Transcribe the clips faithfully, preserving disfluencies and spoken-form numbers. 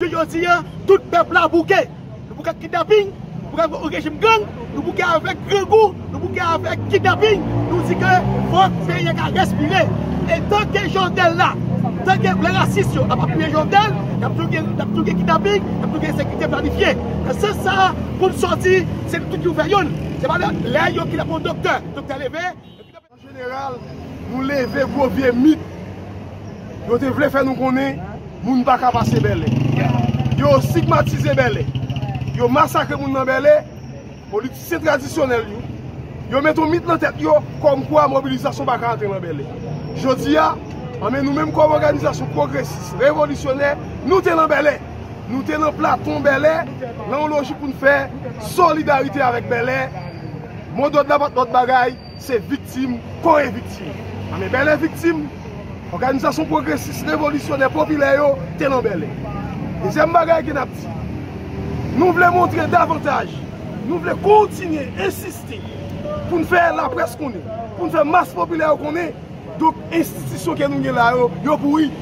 Jodi a, tout pèp la bouke. Nou bouke ak kidnaping, nou bouke avèk yon rejim gang, nou bouke avèk grangou, nou bouke avèk kidnaping. Nou di ke fòk peyi a ka respire. E tanke Jovenel la, tanke lè rasis yo ap apiye Jovenel, n ap toujou gen, n ap toujou gen kidnaping, n ap toujou gen ensekirite planifye. Nan sans sa a, pou n sòti, se nou tout ki pou fè youn. Se pa lè, lè yo kidnape yon doktè, doktè leve. An jeneral, nou leve gwo vye mit. Yo te vle fè nou konnen moun pa ka pase Bèlè. Yo estigmatize Bèlè. Yo masakre moun nan Bèlè. Politisyen tradisyonèl yo, yo mete yon mit nan tèt yo kòmkwa mobilizasyon pa ka antre nan Bèlè. Jodi a, anben nou menm kòm òganizasyon pwogresis, revolisyonè, nou te nan Bèlè. Nou te nan platon Bèlè, nan yon lojik pou n fè solidarite avèk Bèlè. Modòd la pa t lòt bagay, se viktim, kore viktim. Anben Bèlè viktim, òganizasyon pwogresis, revolisyonè, popilè yo te nan Bèlè. Dezyèm bagay ke n ap di, nou vle montre davantaj, nou vle kontinye ensiste pou n fè laprès konnen, pou n fè mas popilè yo konnen, donk enstitisyon ke nou gen la yo, yo pouri.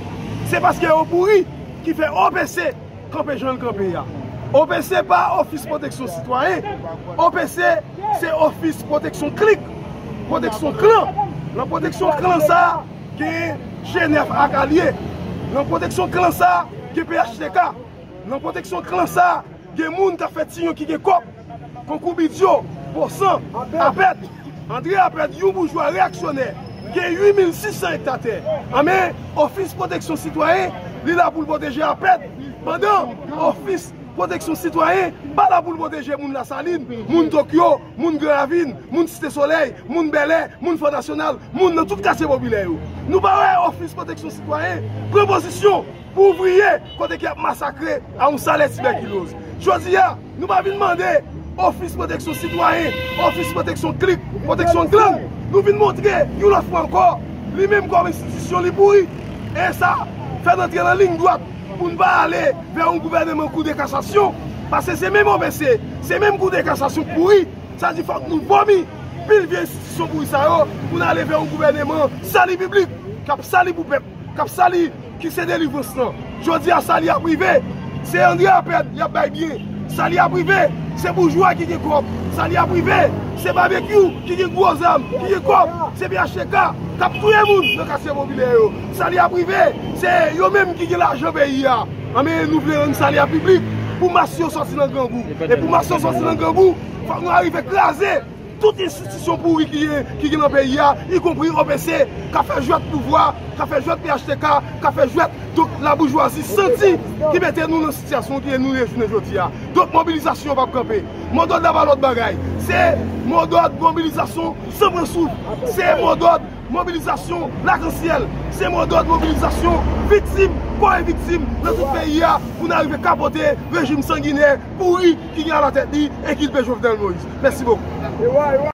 Se paske yo pouri ki fè O P C kanpe jan l kanpe a. O P C pa Ofis Pwoteksyon Sitwayen. O P C se Ofis Pwoteksyon Klik, Pwoteksyon Klan. Nan pwoteksyon klan sa a, gen G nèf ak alye. Nan pwoteksyon klan sa a, gen P H T K. Nan pwoteksyon klan sa a, gen moun k ap fè tiyon ki gen kòb. Konkou Bidyo, Bosan, Apèd, André Apèd, yon boujwa reyaksyonè, gen uit mil sis san ekta tè. Anben, Ofis Pwoteksyon Sitwayen, li la pou l pwoteje Apèd, pandan Ofis Pwoteksyon Sitwayen pa la pou l pwoteje moun Lasalin, moun Tokyo, moun Gran Ravin, moun Site Solèy, moun Bèlè, moun Fò Nasyonal, moun nan tout katye popilè yo. Nou pa wè Ofis Pwoteksyon Sitwayen pran pozisyon pou ouvriye kote ki ap masakre a yon salè tibèkiloz. Jodi a, nou pa vin mande Ofis Pwoteksyon Sitwayen, Ofis Pwoteksyon Klik, Pwoteksyon Klan. Nou vin montre, yon lòt fwa ankò, li menm kòm enstitisyon, li pouri. E sa fè n antre nan liy dwat pou n pa ale vè yon gouvèneman Kou de Kasasyon. Paske se menm O P C, se menm Kou de Kasasyon k pouri. Sa di fòk nou vomi pil vye enstitisyon pouri sa yo pou n ale vè yon gouvèneman sali piblik, k ap sali pou pèp, k ap sali ki se delivrans lan. Jodi a, sali ap rive. Se André Apèd y ap bay byen. Sali ap rive. Se boujwa ki gen kòb. Sali ap rive. Se Babekyou ki gen gwo zam, ki gen kòb. Se P H T K k ap touye moun nan katye popilè yo. Sali ap rive. Se yo menm ki gen lajan peyi a. Anben, nou vle rann sali a piblik pou mas yo sòti nan grangou. E pou mas yo sòti nan grangou, fòk nou arive kraze tout enstitisyon pouri ki gen, ki gen nan peyi a, ikonpri O P C, k ap fè jwèt pouvwa, k ap fè jwèt P H T K, k ap fè jwèt, donk, laboujwazi santi ki mete nou nan sitiyasyon ke nou ye jounen jodi a. Donk, mobilizasyon p ap kanpe. Modòd la pa lòt bagay. Se modòd mobilizasyon san pran souf. Se modòd mobilizasyon lakansyèl. Se modòd mobilizasyon viktim, kore viktim nan tout peyi a pou n arive kapote rejim sanginè, pouri ki gen alatèt li Ekilpe Jovenel Moïse. Mèsi bokou.